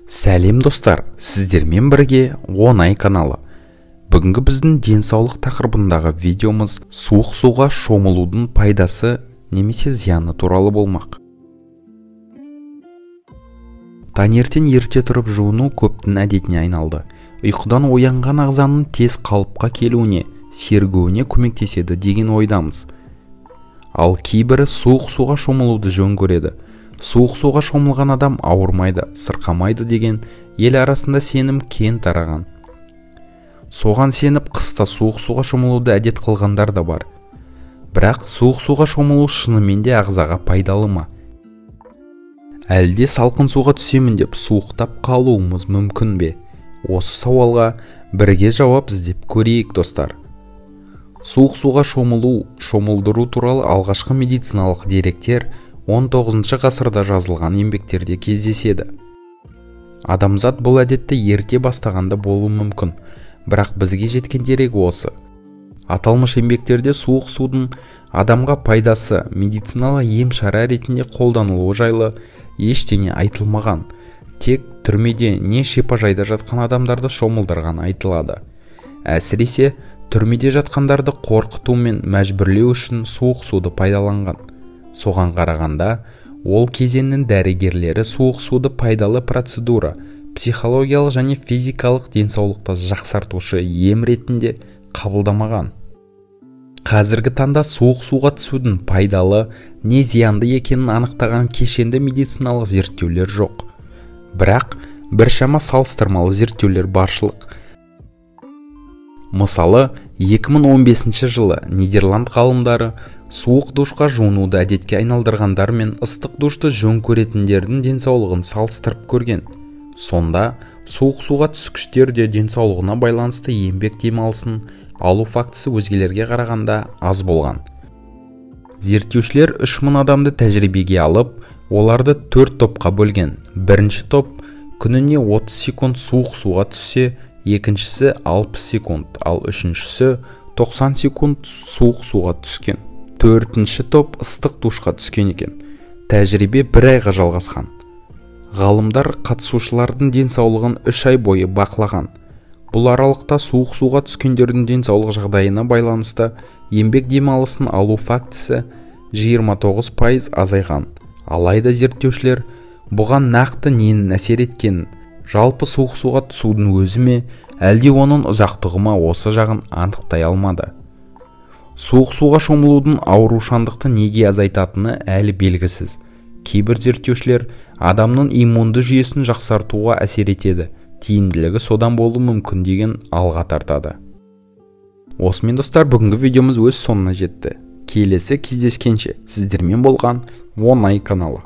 Сәлем достар, сіздермен бірге Оңай каналы. Бүгінгі біздің денсаулық тақырыбындағы видеомыз суық суға шомылудың пайдасы немесе зияны туралы болмақ. Таңертең ерте тұрып жуыну көптің әдетіне айналды. Ұйқыдан оянған ағзаның тез қалыпқа келуіне, сергуіне көмектеседі деген ойдамыз. Ал кейбірі суық суға шомылуды жөн көреді. Суық суға шомылған адам ауырмайды, сырқамайды деген ел арасында сенім кең тараған. Соған сеніп қыста суық суға шомылуды әдет қылғандар да бар. Бірақ суық суға шомылу шынымен де ағзаға пайдалы ма? Әлде салқын суға түсемін деп суықтап қалуымыз мүмкін бе? Осы сауалға бірге жауап іздеп көрейік, достар. Суық суға шомылу, шомылдыру туралы алғашқы медициналық деректер 19 ғасырда жазылған еңбектерде кездеседі. Адамзат бұл әдетті ерте бастағанда болуы мүмкін, бірақ бізге жеткен дерек осы. Аталмыш еңбектерде суық судың адамға пайдасы, медициналық ем-шара ретінде қолданылуы жайлы ештеңе айтылмаған. Тек түрмеде не шипажайда жатқан адамдарды шомылдырған айтылады. Әсіресе түрмеде жатқандарды қорқыту мен мәжбүрлеу үшін суық суды пайдаланған. Соған қарағанда, ол кезеңнің дәрігерлері суық суды пайдалы процедура, психологиялық және физикалық денсаулықты жақсартушы ем ретінде қабылдамаған. Қазіргі таңда суық суға түсудің пайдалы не зиянды екенін анықтаған кешенді медициналық зерттеулер жоқ. Бірақ біршама салыстырмалы зерттеулер баршылық. Мысалы, 2015 жылы Нидерланд ғалымдары суық душқа жуынуды әдетке айналдырғандар мен ыстық душты жөн көретіндердің денсаулығын салыстырып көрген. Сонда суық суға түскіштер де денсаулығына байланысты еңбек демалысын алу фактісі өзгелерге қарағанда аз болған. Зерттеушілер 3000 адамды тәжірибеге алып, оларды 4 топқа бөлген. Бірінші топ күніне 30 секунд суық суға түссе, екіншісі 60 секунд, ал үшіншісі 90 секунд суық суға түскен. Төртінші топ ыстық душқа түскен екен. Тәжірибе бір айға жалғасқан. Ғалымдар қатысушылардың денсаулығын 3 ай бойы бақылаған. Бұл аралықта суық суға түскендердің денсаулық жағдайына байланысты еңбек демалысын алу фактісі 29% азайған. Алайда зерттеушілер бұған нақты ненің әсер еткенін, жалпы суық суға түсудің өзі ме, әлде оның ұзақтығы ма, осы жағын анықтай алмады. Суық суға шомылудың аурушаңдықты неге азайтатыны әлі белгісіз. Кейбір зерттеушілер адамның иммунды жүйесін жақсартуға әсер етеді, тиімділігі содан болуы мүмкін деген алға тартады. Осымен достар, бүгінгі видеомыз өз соңына жетті. Келесі кездескенше сіздермен болған Оңай каналы.